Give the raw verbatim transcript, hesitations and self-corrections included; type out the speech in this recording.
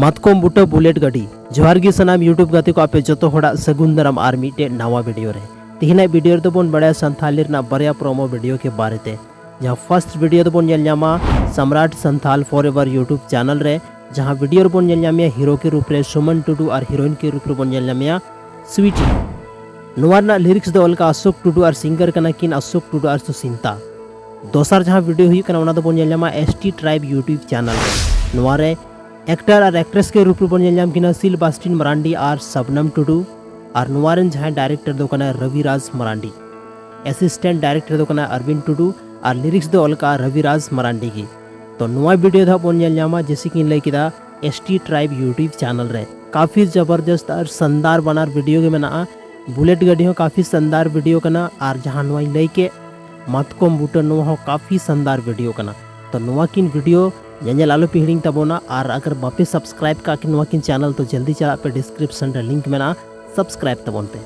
ᱢᱟᱛᱠᱚᱢ ᱵᱩᱴᱟᱹ ᱵᱩᱞᱮᱴ ᱜᱟᱹᱰᱤ᱾ ᱡᱚᱦᱟᱨ ᱜᱮ ᱥᱟᱱᱟᱢ YouTube ᱜᱟᱛᱮ ᱠᱚ, ᱟᱯᱮ ᱡᱚᱛᱚ ᱦᱚᱲᱟᱜ ᱥᱟᱹᱜᱩᱱ ᱫᱟᱨᱟᱢ ᱟᱨ ᱢᱤᱫᱴᱮᱡ ᱱᱟᱣᱟ ᱵᱷᱤᱰᱤᱭᱳ ᱨᱮ᱾ ᱛᱮᱦᱮᱧᱟᱜ ᱵᱷᱤᱰᱤᱭᱳ ᱨᱮᱫᱚ ᱵᱚᱱ ᱵᱟᱲᱟᱭᱟ ᱥᱟᱱᱛᱷᱟᱞᱤ ᱨᱮᱱᱟᱜ ᱵᱟᱨᱭᱟ ᱯᱨᱳᱢᱳ ᱵᱷᱤᱰᱤᱭᱳ ᱠᱮ ᱵᱟᱨᱮ ᱛᱮ᱾ ᱡᱟᱦᱟᱸ ᱯᱷᱟᱨᱥᱴ ᱵᱷᱤᱰᱤᱭᱳ ᱫᱚᱵᱚᱱ ᱧᱮᱞ ᱧᱟᱢᱟ Samrat Santhal forever YouTube channel ᱨᱮ, ᱡᱟᱦᱟᱸ ᱵᱷᱤᱰᱤᱭᱳ ᱨᱮᱵᱚᱱ ᱧᱮᱞ ᱧᱟᱢᱮᱭᱟ ᱦᱤᱨᱳ ᱠᱮ ᱨᱩᱯ ᱨᱮ ᱥᱩᱢᱚᱱ ᱴᱩᱰᱩ ᱟᱨ ᱦᱤᱨᱳᱭᱤᱱ ᱠᱮ ᱨᱩᱯ ᱨᱮᱵᱚᱱ ᱧᱮᱞ ᱧᱟᱢᱮᱭᱟ ᱥᱩᱭᱤᱴᱤ᱾ ᱱᱚᱣᱟ ᱨᱮᱱᱟᱜ ᱞᱤᱨᱤᱠᱥ ᱫᱚ ᱚᱞ ᱠᱟᱜᱼᱟ ᱚᱥᱳᱠ ᱴᱩᱰᱩ ᱟᱨ ᱥᱤᱝᱜᱟᱨ ᱠᱟᱱᱟ ᱠᱤᱱ ᱚᱥᱳᱠ ᱴᱩᱰᱩ ᱟᱨ ᱥᱩᱥᱤᱱᱛᱟ᱾ ᱫᱚᱥᱟᱨ ᱡᱟᱦᱟᱸ ᱵᱷᱤᱰᱤᱭᱳ ᱦᱩᱭᱩᱜ ᱠᱟᱱᱟ, ᱚᱱᱟ ᱫᱚᱵᱚᱱ ᱧᱮᱞ ᱧᱟᱢᱟ S T Tribe YouTube channel ᱨᱮ᱾ ᱱᱚᱣᱟ ᱨᱮ ᱮᱠᱴᱟᱨ ᱟᱨ ᱮᱠᱴᱨᱮᱥ ᱠᱮ ᱨᱩᱯ ᱨᱮᱵᱚᱱ ᱧᱮᱞ ᱧᱟᱢ ᱠᱤᱱᱟ ᱥᱤᱞᱵᱟᱥᱴᱤᱱ ᱢᱟᱨᱟᱱᱰᱤ ᱟᱨ ᱥᱟᱵᱱᱟᱢ ᱴᱩᱰᱩ᱾ ᱟᱨ ᱱᱚᱣᱟ ᱨᱮᱱ ᱡᱟᱦᱟᱸᱭ ᱰᱟᱭᱨᱮᱠᱴᱚᱨ ᱫᱚ ᱠᱟᱱᱟᱭ ᱨᱚᱵᱤᱨᱟᱡᱽ ᱢᱟᱨᱟᱱᱰᱤ, ᱮᱥᱤᱥᱴᱮᱱᱴ ᱰᱟᱭᱨᱮᱠᱴᱚᱨ ᱫᱚ ᱠᱟᱱᱟᱭ ᱟᱨᱵᱤᱱ ᱴᱩᱰᱩ ᱟᱨ ᱞᱤᱨᱤᱠᱥ ᱫᱚ ᱚᱞ ᱠᱟᱜᱼᱟ ᱨᱚᱵᱤᱨᱟᱡᱽ ᱢᱟᱨᱟᱱᱰᱤ ᱜᱮ᱾ ᱛᱚ ᱱᱚᱣᱟ ᱵᱷᱤᱰᱤᱭᱳ ᱫᱚ ᱦᱟᱸᱜ ᱵᱚᱱ ᱧᱮᱞ ᱧᱟᱢᱟ, ᱡᱮᱭᱥᱮ ᱠᱤᱧ ᱞᱟᱹᱭ ᱠᱮᱫᱟ, S T Tribe YouTube channel ᱨᱮ᱾ ᱠᱟᱯᱷᱤ ᱡᱚᱵᱚᱨᱫᱚᱥᱛ ᱟᱨ ᱥᱟᱱᱫᱟᱨ ᱵᱟᱱᱟᱨ ᱵᱷᱤᱰᱤᱭᱳ ᱜᱮ ᱢᱮᱱᱟᱜᱼᱟ᱾ ᱵᱩᱞᱮᱴ ᱜᱟᱹᱰᱤ ᱦᱚᱸ ᱠᱟᱯᱷᱤ ᱥᱟᱱᱫᱟᱨ ᱵᱷᱤᱰᱤᱭᱳ ᱠᱟᱱᱟ, ᱟᱨ ᱡᱟᱦᱟᱸ ᱱᱚᱣᱟᱧ ᱞᱟᱹᱭ ᱠᱮᱫ ᱢᱟᱛᱠᱚᱢ ᱵᱩᱴᱟᱹ, ᱱᱚᱣᱟ ᱦᱚᱸ ᱠᱟᱯᱷᱤ ᱥᱟᱱᱫᱟᱨ ᱵᱷᱤᱰᱤᱭᱳ ᱠᱟᱱᱟ᱾ ᱛᱚ ᱱᱚᱣᱟ ᱠᱤᱱ ᱵᱷᱤᱰᱤᱭᱳ ᱧᱮᱧᱮᱞ ᱟᱞᱚ ᱯᱮ ᱦᱤᱲᱤᱧ ᱛᱟᱵᱚᱱᱟ, ᱟᱨ ᱟᱜᱟᱨ ᱵᱟᱯᱮ ᱥᱟᱵᱥᱠᱨᱟᱭᱤᱵ ᱠᱟᱜ ᱠᱤᱱ ᱱᱚᱣᱟ ᱠᱤᱱ ᱪᱮᱱᱮᱞ, ᱛᱚ ᱡᱚᱞᱫᱤ ᱪᱟᱞᱟᱜ ᱯᱮ, ᱰᱤᱥᱠᱨᱤᱯᱥᱚᱱ ᱨᱮ ᱞᱤᱝᱠ ᱢᱮᱱᱟᱜᱼᱟ, ᱥᱟᱵᱥᱠᱨᱟᱭᱤᱵ ᱛᱟᱵᱚᱱ ᱯᱮ᱾